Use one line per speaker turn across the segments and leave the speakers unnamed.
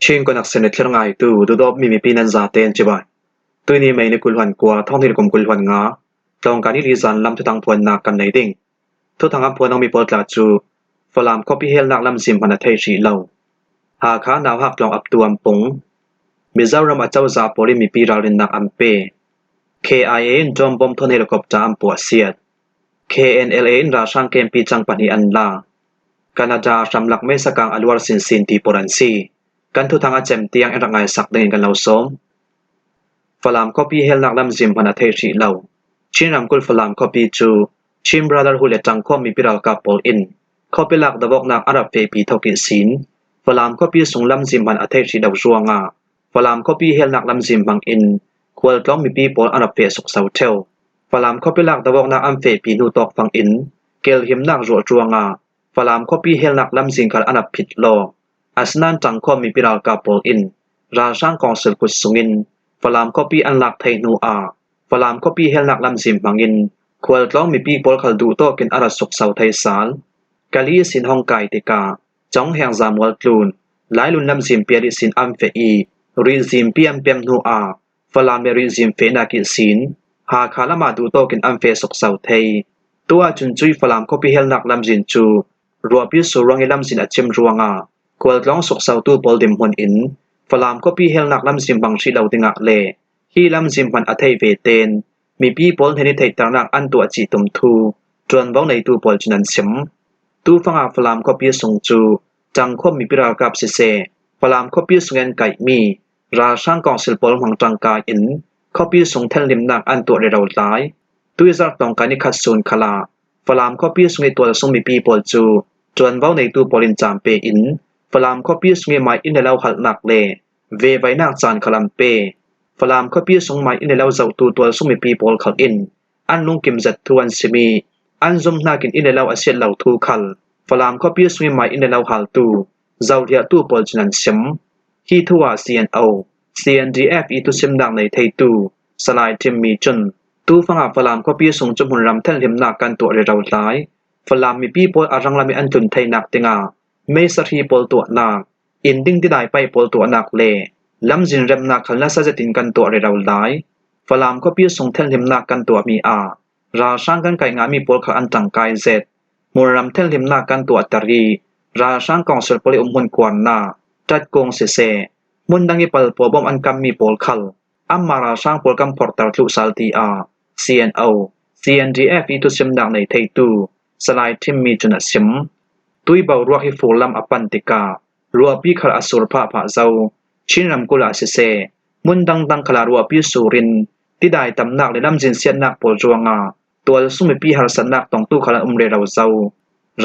Chin konak sin i thlir ngaitu dudawpmi mipi nan zate an cibai. Tuini mei ni 20 kua thonghnih le kum 25 tlawngka ni li zan lam thuthang phuannak kan nei ding. Thuthang an phuan mi pawl tla cu Falam khuapi helnak lamzim hmanh a thei hrih lo. Hakha nauhak tlawng aptu an pung. Mizoram acozah pawl in mipi ralrinnak an pe. KIA in drone bomb thawn helicopter an puah siat. KNLA in ralhrang kempi chang pahnih an la. Canada hramlak meisakang a luar sinsin ti pawl an si. Kan thuthang a cem tiang in rak ngaisak ding in kan lo sawm. Falam khuapi helnak lamzim hmanh a thei hrih lo. Chin ramkulh Falam khuapi cu Chin Brotherhood le ṭangkhawm mipi ralkap pawl in khuapi lak dawawknak a rak fehpi thawk i sin. Falam khuapi sung lamzim hmanh a thei hrih lo ruangah Falam khuapi helnak lamzim hmang in khualtlawng mipi pawl an rak feh sukso ṭheo. Falam khuapi lak dawawknak an fehpi hnu tawkfang in kelhimnak ruah ruangah Falam khuapi helnak lamzing khal an rak phit law asinain ṭangkhawm mipi ralkap pawl in ralhrang kawngsil kut sungin Falam khuapi an lak thai hnu ah Falam khuapi helnak lamzim hmangin khualtlawng mipi pawl khal duhtawk in a ra sukso thai sal. Kali sin hong kai tikah Congheng zamual tlun Lailun lamzim pial i sin an feh i Rihzimpi an pem hnu ah Falam le Rihzim fehnak i sin Hakha lam ah duhtawk in an feh sokso thei. Tu ahcun cui Falam khuapi helnak lamzin cu ruahpi sur ruang i lamzin a cim ruangah khualtlawng soksotu pawl dimhmun in Falam khuapi helnak lamzin bang hrih lo dingah le hi lamzin hmanh a thei ve ten mipi pawl hnen i theihternak an tuah chih tum thu ṭuanvo neitu pawl cun an chim. Tufang ah Falam khuapi sung cu Cangkhawm mipi ralkap siseh Falam khuapi sung in kaihmi Ralhrang kongsil pawl hmang ṭangkai in khuapi sung thenhlimnak an tuah rero lai. Tuizarh tawngka nikhat sun khal ah Falam khuapi sung i tualsung mipi pawl cu ṭuanvo neitu pawl in caan pe in Falam khuapi sung i mai inn le lo halnak le vevainak caan khal an pe. Falam khuapi sung mai inn le lo zohtu tualsung mipi pawl khal in an lungkim zat thu an simi an zumhnak in inn le lo a siat lo thu khal Falam khuapi sung i mai inn le lo haltu zohliahtu pawl cun an chim. Hi thu ah CNO, CNDF i thuchimnak nei theitu Salai Timmy cun tufang ah Falam khuapi sung cu hmunram thenhlimnak kan tuah rero lai. Falam mipi pawl a ranglam i an tlun theinak dingah meisahri pawl tuahnak, inn dingdidai paih pawl tuahnak le lamzin remnak khal nasa zetin kan tuah rero lai. Falam khuapi sung thenhlimnak kan tuahmi ah ralhrang kan kai ngahmi pawl kha an ṭangkai zet. Hmunram thenhlimnak kan tuahter i ralhrang kongser pawl i umhmun kuarnak, ṭatkung siseh, hmundang i palpaw bawmh an kammi pawl khal anmah ralhrang pawl kan phorter tluhsal tiah CNO, CNDF i thuchimnak nei theitu Salai Thimmi cun a chim. Tui boruak hi fur lam a pan tikah ruahpi khal a sur phahphah zau. Chin ramkulh ah siseh, hmun dangdang khal ah ruahpi sur in tidai tamnak le lamzin siatnak pawl ruangah tualsung mipi harsatnak tongtu khal an um rero zau.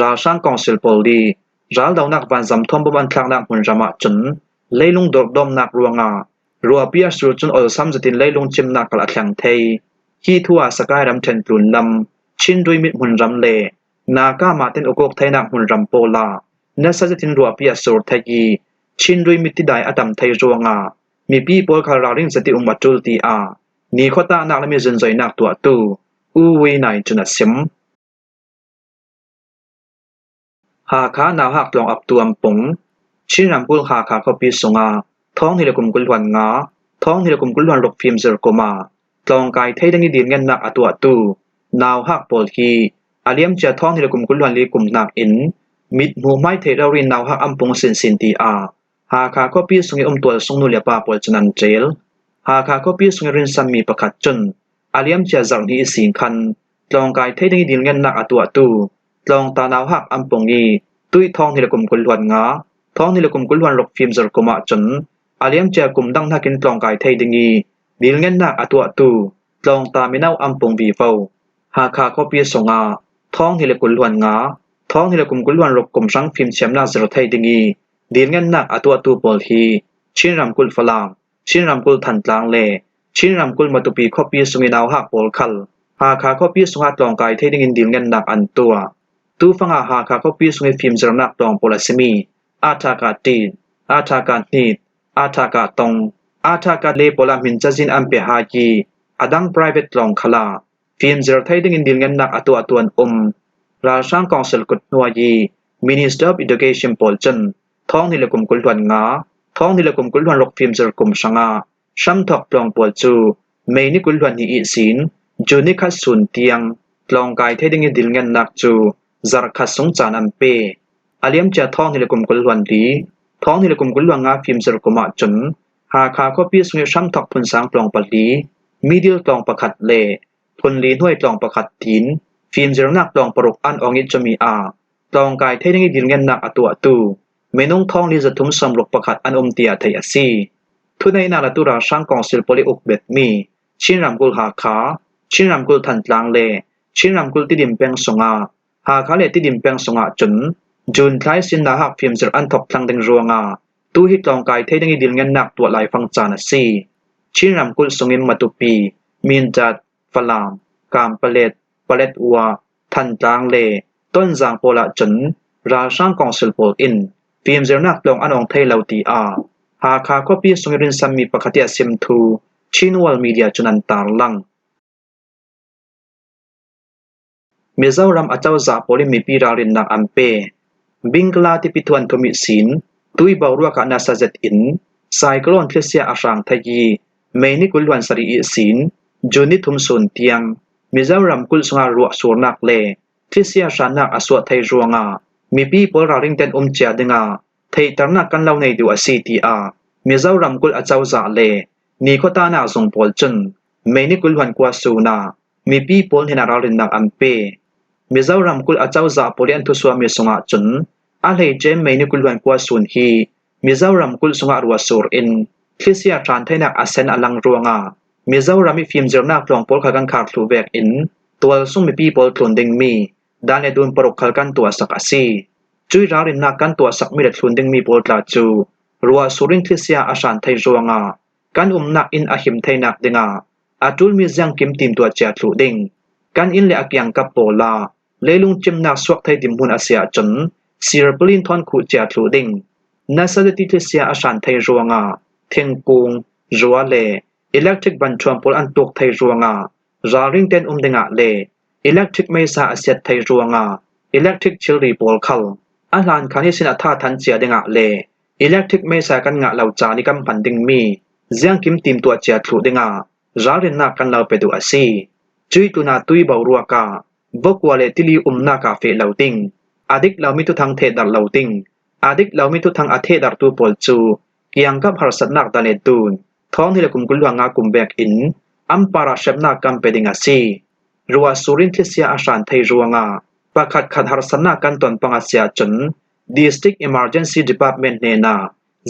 Ralhrang kongsil pawl nih raldonak vanzam thuambawm an thlaknak hmunram ahcun leilung dawrdomnak ruangah ruahpi a sur cun olsam zetin leilung cimnak kal a thleng thei. Hi thu ah Sakai ramṭhen tlun lam, Chinrui mit hmunram le Naka mah ten ukawk theinak hmunram pawl ah nasa zetin ruahpi a sur thei i Chinrui mit tidai a tam thei ruangah mipi pawl khal ralring zeti um a ṭul tiah nikhua tahnak le mi zunzoinak tuahtu U Wee Nai cun a chim. Hakha nauhak tlawng aptu an pung. Chin ramkulh Hakha khuapi sungah thawng hi le kum 25, thawng hi le kum 26 fimzir kum ah tlawngkai theidang i dirngennak a tuahtu nauhak pawl hi a liamcia thawng hi le kum 24 kum nakin mithmuh hmaithei rori nauhak an pung sinsin tiah Hakha khuapi sung i umtual sung nu le pa pawl cun an ṭel. Hakha khuapi sung i rinsanmi pakhat cun a liamcia zarhhnih i sing khan tlawngkai theiding i dilngennak a tuahtu tlawngta nauhak an pung i tuithawng ni le kum 25, thawng ni le kum 26 fimzir kum ahcun a liamcia kum dang nakin tlawngkai thei ding i dilngennak a tuahtu tlawngta mino an pung vivo. Hakha khuapi sungah thawng ni le 25, thawng ni le kum 26 kum hrang fimthiamnak zir thei ding i dilngennak a tuahtu pawl hi Chin ramkulh Falam, Chin ramkulh Thantlang le Chin ramkulh Matupi khuapi sung i nauhak pawl khal Hakha khuapi sungah tlawngkai thei dingin dilngennak an tuah. Tufang ah Hakha khuapi sung i fimzirnak tlawng pawl a simi Athaka Ṭin, Athaka Hnit, Athaka Tong, Athaka Le pawl ah min cazin an pe hai i a dang private tlawng khal ah fimzir thei dingin dilngennak a tuahtu an um. Ralhrang Council kut hnuai i Minister of Education pawl cun thawng ni le kum 25, Thawng ni le kum 20 hluan ruk fimzir kum hrangah hramthawk tlawng pawl cu May ni 20 hluan hnih ihsin June ni khat sun tiang tlawngkai thei ding i dilngennak cu zarhkhat sung caan an pe. A liamcia thawng ni le kum 20 hluan li, thawng ni le kum 20 hluan nga fimzir kum ahcun Hakha khuapi sung i hramthawk phunsang tlawng pali, midil tlawng pakhat le phunli hnuai tlawng pakhat tiin fimzirnak tlawng paruk an ong i cumi ah tlawngkai thei ding i dilngennak a tuahtu minung thong li 361 an um tiah theih a si. Thuneihnak latu ralhrang kongsil pawl i ukbetmi Chin ramkulh Hakha, Chin ramkulh Thantlang le Chin ramkulh Tidim peng sungah Hakha le Tidim peng sungah cun June thla i Sinnak fimzirh an thok thlang ding ruangah tuhi tlawngkai thei ding i dilngennak tuah laifang caan a si. Chin ramkulh sungin Matupi, Mindat, Falam, Kampalet, Paletwa, Thantlang le Tonzang pawl ahcun ralhrang kongsil pawl in fimzirnak tlawng an ong thai lo tiah Hakha khuapi sung i rinsammi pakhat i a simthu Chin World Media cun an tarlang. Mizoram acozah pawl in mipi ralrinnak an pe. Bingla tipi thuan thumi sin tui boruak ah nasa zet in cyclone thlichia a hrang thai i May ni 20 luan sarih i sin June ni thum sun tiang Mizoram kulh chungah ruah surnak le thlichia hrannak a suah thai ruangah mipi pawl ralring ten um cia dingah theihternak kan lo nei duh a si tiah Mizoram kulh acozah le nikhua zung pawl cun May ni 20 luan kua sun ah mipi pawl hnenah ralrinnak an pe. Mizoram kulh acozah pawl i an thusuami sungah cun a hleice May ni 20 luan kua sun hi Mizoram kulh sungah ruahsur in thlichia hran theinak a sen a lang ruangah Mizoram i fimzirnak tlawng pawl kha kan khar thlu vek in tualsung mipi pawl tlun dingmi dan le dun paruk khal kan tuahsak a si. Cui ralrinnak kan tuahsakmi le thlun dingmi pawl tla cu ruahsur in thlichia a hran thei ruangah kan umnak inn a him theinak dingah a ṭulmi ziangkim timtuah cia thlu ding. Kan inn le a kiangkap pawl ah leilung cimnak suak thei dimhmun a si ahcun sirpalin thawn khuh cia thlu ding. Nasa le tithlichia a hran thei ruangah thingkung, rua le electric banṭhuam pawl an tuk thei ruangah ralring tein um dingah le electric meisa a siat thei ruangah electric thilri pawl khal a hlan khan i sin a tha than cia dingah le electric meisa kan ngah lo caan i kan hman dingmi ziangkim timtuah cia thlu dingah ralrinnak kan lo pe duh a si. Cui tun ah tui boruak ah vokua le tili umnak ah feh lo ding, a dik lomi thuthang thehdarh lo ding, a dik lomi thuthang a thehdarhtu pawl cu kiangkap harsatnak dan le dun thawng hi le kum 20 nga kum bek in an par ah hremnak kan pe ding a si. Ruah sur in thlichia a hran thei ruangah pakhat khat harsatnak kan ton pang a si ahcun District Emergency Department hnenah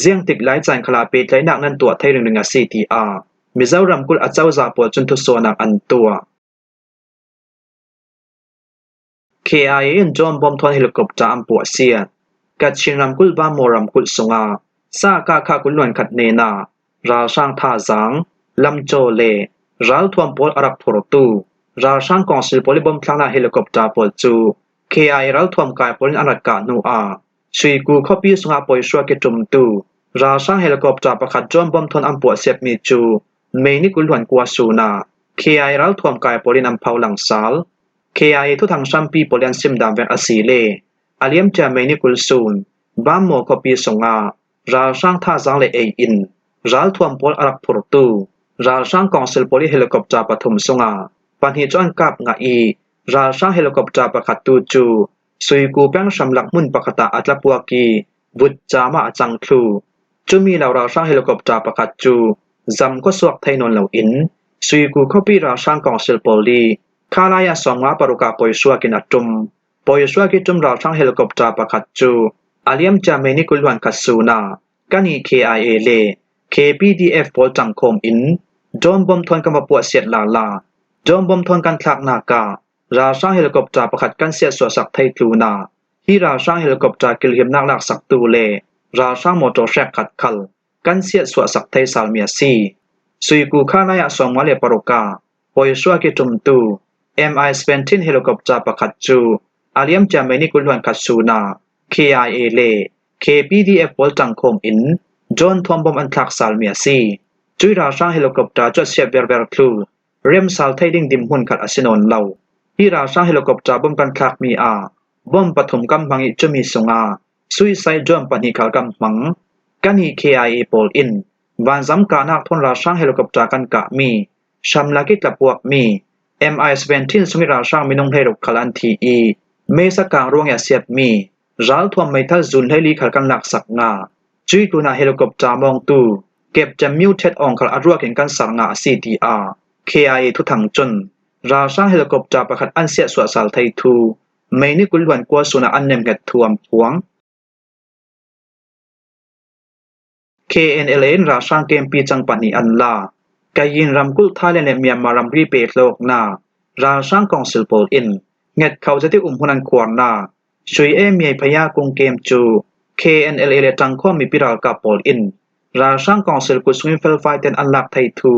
ziangtik lai caan khala pehtlaihnak nan tuah thei ringring a si tiah Mizoram kulh acozah pawl cun thusawhnak an tuah. KIA in drone bom thawn helicopter an puah siat. Kachin ramkulh Bamaw ramkulh sungah Sa-kah-khah kulluan khat nen ah ralhrang thazaang, lamcaw le ralthuam pawl a rak phortu ralhrang kongsil pawl i bomthlaknak helicopter pawl cu KIA ralthuam kai pawl in an rak kah hnu ah Suiku khuapi sungah poihruak i ṭumtu ralhrang helicopter pakhat drone bom thawn an puah siapmi cu May ni 20 luan kua sun ah KIA ralthuam kai pawl in an pho langsal. KIA thuthang hrampi pawl i an simdam vek a si le a liamcia May ni 20 sun Bamaw khuapi sungah ralhrang thazaang le ei in ralthuam pawl a rak phurtu ralhrang kongsil pawl i helicopter pathum sungah pahnih cu an kap ngah i ralhrang helicopter pakhat tu cu Suiku peng hramlak hmun pakhat ah a tlapuak i vutcaam ah a cang thlu. Cumi lo ralhrang helicopter pakhat cu zam khuasuak thei nawn loin Suiku khuapi ralhrang kongsil pawl i khalai ah 56 ah poisuak in a ṭum. Poisuak i ṭum ralhrang helicopter pakhat cu a liamcia May ni 20 luan khat sun ah kan i KIA le KPDF pawl ṭangkhawm in drone bomb thawn kan va puah siat lala. Drone bomb thawn kan thlaknak ah Ralhrang helicopter pakhat kan siatsuahsak thei tlun ah hi ralhrang helicopter kilhimnak laksaktu le ralhrang motor hrekkhat khal kan siatsuahsak thei salmi a si. Suiku khanai ah 56 ah Hawi ṭumtu Mi-17 helicopter pakhat cu a liamcia May ni 20 khat sun ah KIA le KPDF pawl ṭangkhawm in drone thuambom an thlak salmi a si. Cui ralhrang helicopter cu a siat verver thlu. Remsal thei ding dimhmun khat a si nawn lo. Hi ralhrang helicopter bom kan thlakmi ah bomb pathum kan hmang i cumi sungah suicide drone pahnih khal kan hmang. Kan i KIA pawl in vanzam kahnak thawn ralhrang helicopter kan kahmi, hramlak i tlapuakmi MI-17 chung i ralhrang minung 16 khal an thi i mesa kang ruang i a siatmi ralthuam meithal zun 14 khal kan laksak nga. Cui tunah helicopter mawngtu Captain Myu Thet Aung khal a ruak in kan ser nga a si tiah KIA thuthang cun ralhrang helicopter pakhat an siah suahsal thei thu May ni 20 luan kuasun ah an nemhnget thu an phuang. KNLA in ralhrang campi cang pahnih an la. Kayin ramkulh Thailand le Myanmar ramri pehtlawnnak ralhrang council pawl in nget kho zati umhmun an khuarnak Sui E Myay Phaya Kung camp cu KNLA le ṭangkhawm mipi ralkap pawl in ralhrang council kutsung in felfai ten an lak thei thu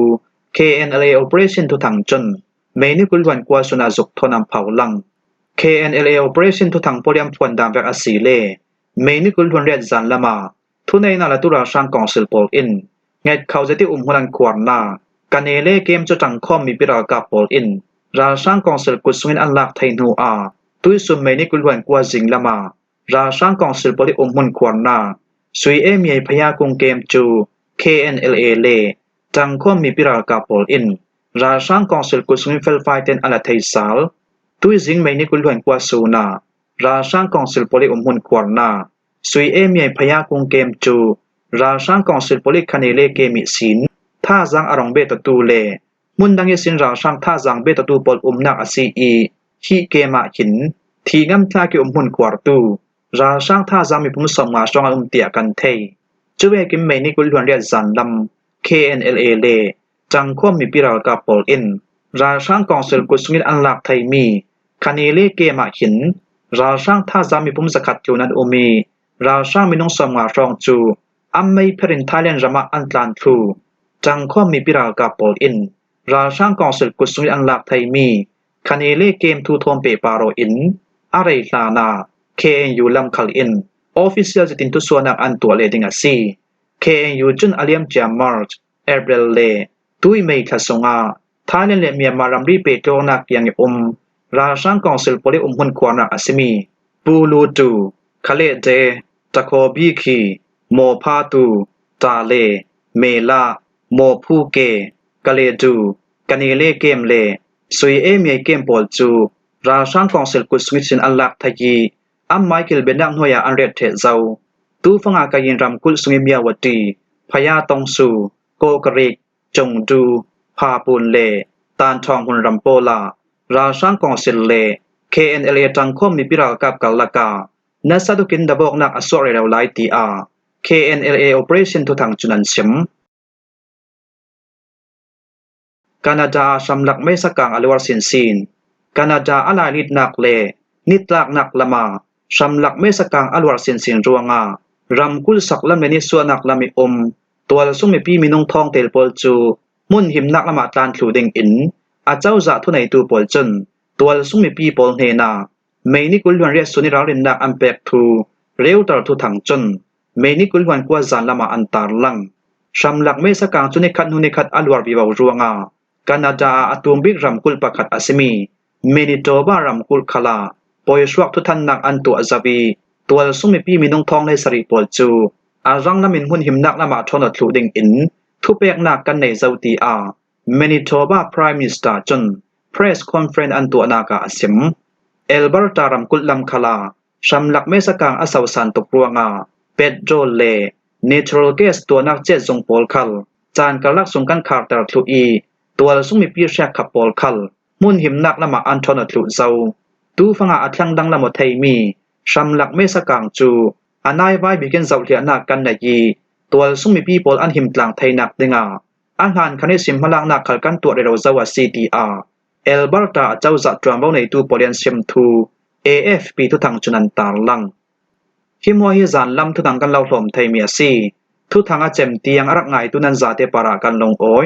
KNLA operation thuthang cun May ni 20 luan kua sun ah zuk thawn an pho lang. KNLA operation thuthang pawl i an phuan dan vek a si le May ni 20 luan riat zan lam ah Thuneinak le tu ralhrang council pawl in nget kho zeiti umhmun an khuarnak Kane le kem cu ṭangkhawm mipi ralkap pawl in ralhrang council kutsung in an lak thai hnu ah tuisun May ni 20 luan kua zing lam ah ralhrang council pawl i umhmun khuarnak Sui E Myay Phaya Kung kem cu KNLA le ṭangkhawm mipi ralkap pawl in ralhrang council kutsung in felfai ten an la thei sal. Tuizing May ni 20 luan kua sun ah ralhrang council pawl i umhmun khuarnak Sui E Myay Phaya Kung kem cu ralhrang council pawl i khane le kem i sin thazaang a rong betatu le hmundang i sin ralhrang thazaang betatu pawl umnak a si i hi kem ah hin thi ngamtlak i umhmun khuartu ralhrang thazaang mipum 50 hrawng an um tiah kan thei. Cuvekin May ni 20 luan riat zan lam KNLA le Cangkhawm mipi ralkap pawl in ralhrang council kutsung in an lak thaimi Khani le kem ah hin ralhrang thazaang mipum 100 tlun an um i ralhrang minung 50 hrawng cu an meipher in Thailand ram ah an tlan thlu. Cangkhawm mipi ralkap pawl in ralhrang council kutsung in an lak thaimi Khani le kem thu thawm pe paro in a rei hlan ah KNU lamkhal in official zitin thusuanak an tuah le ding a si. KNU cun a liamcia March, April le tui May thla sungah Thailand le Myanmar ramri pehtlawnak tiang i um ralhrang council pawl i umhmun khuarnak a simi Pu Lu Tu, Khaleh De, Takhaw Bi Khi, Maw Pha Tu, Ta Le, Me La, Maw Phu Ke, Kale Du, Kane Le Kem le Sui E Myay Kem pawl cu ralhrang council kutsung in an lak thai i an Michael bianak hnuai ah an ret ṭheh zau. Tufang ah Kayin ramkulh sung i Myawaddy, Phaya Tongsu, Kawkarik, Cungdu, Phapun le Tanṭhawng hmunram pawl ah ralhrang council le KNLA ṭangkhawm mipi ralkap karlak ah nasa tukin dabawknak a suak rero lai tiah KNLA operation thuthang cun an chim. Canada ah hramlak meisa kang a luar sinsin. Canada a lailitnak le nitlaknak lam ah hramlak meisa kang a luar sinsin ruangah ramkulh saklam le nisuahnak lam i um tualsung mipi minung thawngtel pawl cu hmun himnak lam ah tlan thlu ding in acozah thuneitu pawl cun tualsung mipi pawl hnenah May ni 28 sun i ralrinnak an pek thu Reuter thuthang cun May ni 29 zanlam ah an tarlang. Hramlak meisa kang cu nikhat hnu nikhat a luar vivo ruangah Canada ah a tumbik ramkulh pakhat a simi Manitoba ramkulh khal ah pawihruak thuthannak an tuah zau i tualsung mipi minung thong 17 pawl cu a rang lam in hmunhimnak lam ah ṭhawn thluh ding in thupeknak kan nei zau tiah Manitoba Prime Minister cun press conference an tuahnak ah a chim. Alberta ramkulh lam khal ah Hramlak meisakang a sosan tuk ruangah petrol le natural gas tuahnak cehzung pawl khal caan karlak sung kan kharter thlu i tualsung mipi hriakkhap pawl khal hmunhimnak lam ah an ṭhawn a thluh zau. Tufang ah a thlang dang lam a theimi hramlak meisakang cu a naivai bik in zohhliahnak kan nei i tualsung mipi pawl an himtlang theinak dingah a hlan khan i sim hmalaknak khal kan tuah rero zau a si tiah Alberta acozah ṭuanvo neitu pawl i an sim thu AFP thuthang cun an tarlang. Hi hmuah hi zanlam thuthang kan lo hlawm theimi a si. Thuthang a cem tiang a rak ngaitu nan zate par ah kan lungawi.